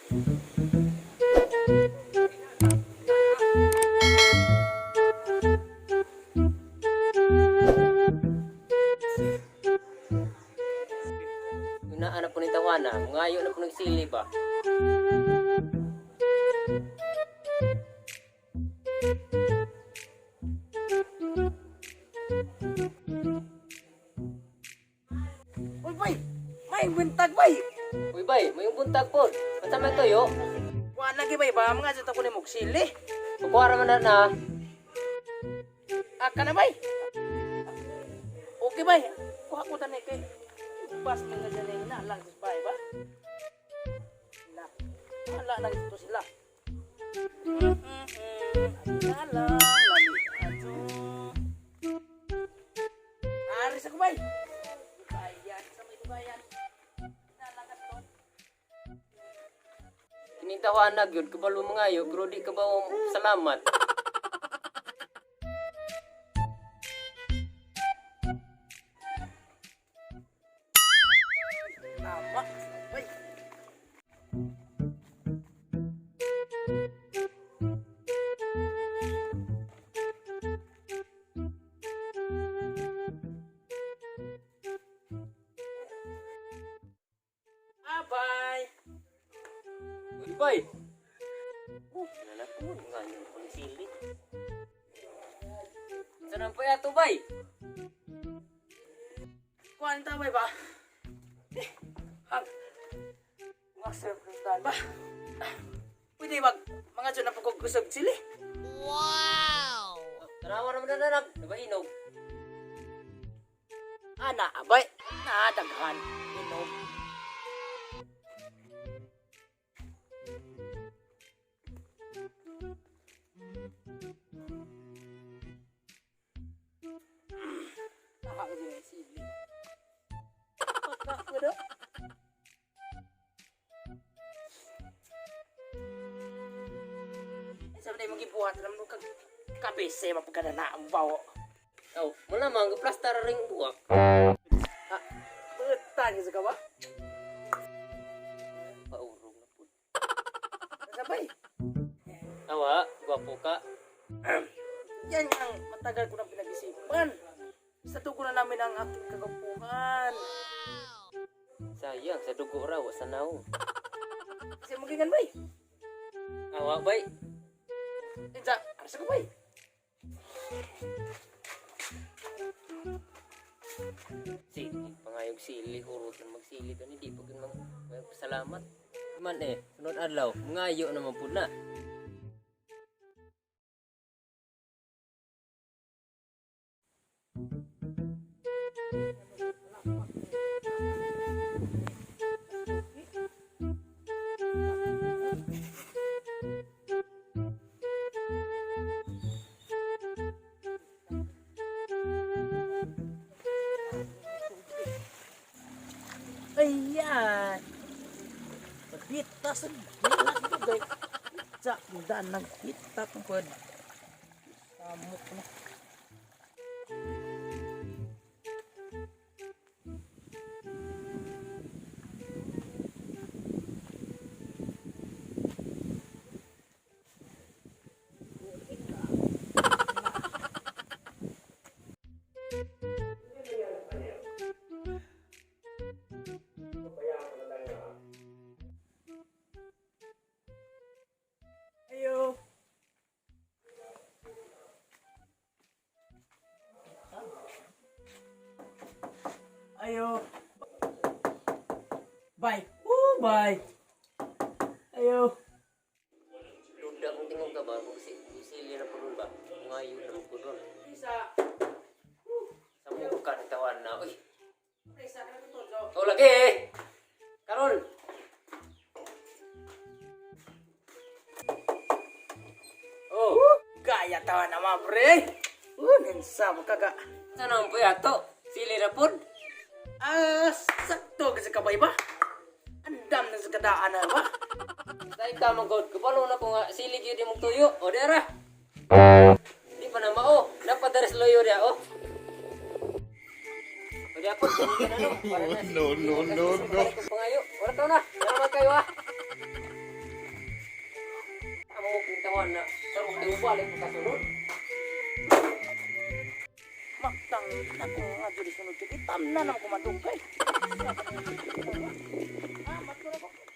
Inaan na po ni tawana, ngayo na po nagsili ba? Uy, bay! May buntag, bay! Uy bay, may buntag po. Unsa man tuyo? Kuha lagi, bay ba? Mga sa ko ni sili. Kukuha man na na. Aka na, bay! Okay, bay. Kuha ko tanay kay. Bas mga dyan ay na lang sa bay ba? Na. Wala lang ito sila. Na lang, lami ato. Aris ako, bay! Bayan, sa may bayan. Na lang ato. Kining tawana gyud kabalo mangayo pero di ka ba salamat. Tama. Bay. Abay. Uy bay. Oh, na po ngayo po ni sili. Saan pa yato bay? Kuan ta bay ba? Eh, hag. Mga serve ng ba? Pwede mag mga dyan na pagkugusog sili. Tanawa naman na nanak, diba inog? Ana, abay. Na, daghan. Inom. Nakakagin yung sili. Pagka ko Sabi na yung magibuhat naman kag kabese mapagkana na ang bawo. Oh, malamang plastar ring buwak. Ah, butan ka sa kawa? Paurong na po. Sabay. Awa, gwapo ka. Yan ang matagal ko na pinag-isipan. Sa tugo na namin ang aking kagapuhan. Sayang, sa dugo raw, sa naong. Kasi magingan bay. Awa, bay. Insa, arsa ko bay. Sili, pangayog sili, hurot na magsili doon, hindi pa gud mang salamat. Man eh, sunod adlaw, ngayo naman po na. Ayan. Pagkita sa dila ko gay. Sa daan nagkita ko pod. Samok na. Ayo. Ayo. Bye. Oh, bye. Ayo. Duda kung tingog ka ba, kung sili na po doon ba, ngayo naman po doon. Isa. Sa mukha ng tawan na, uy, Isa ka na to. oh lagi eh! Karon! Oh, Gaya tawa na mga pre. Ninsa mo kaga. saan ang po yato? Sili na po? Ah, sakto kasi kabay ba? Andam na sa kadaan na ba? Dahil ka man god, kabalo na ko nga, sili gyud imong tuyo. O dera. Di pa na mao, napadares loyo dia oh. O dia po, No, no, no, no. Pangayo, ora ka na. Salamat kayo ah. Kuha na. Sarong kayo balik mo kasunod. Maktang na kung nga dyan sunod dyan. Itam na naman kumadugay. Ah, maturo ko.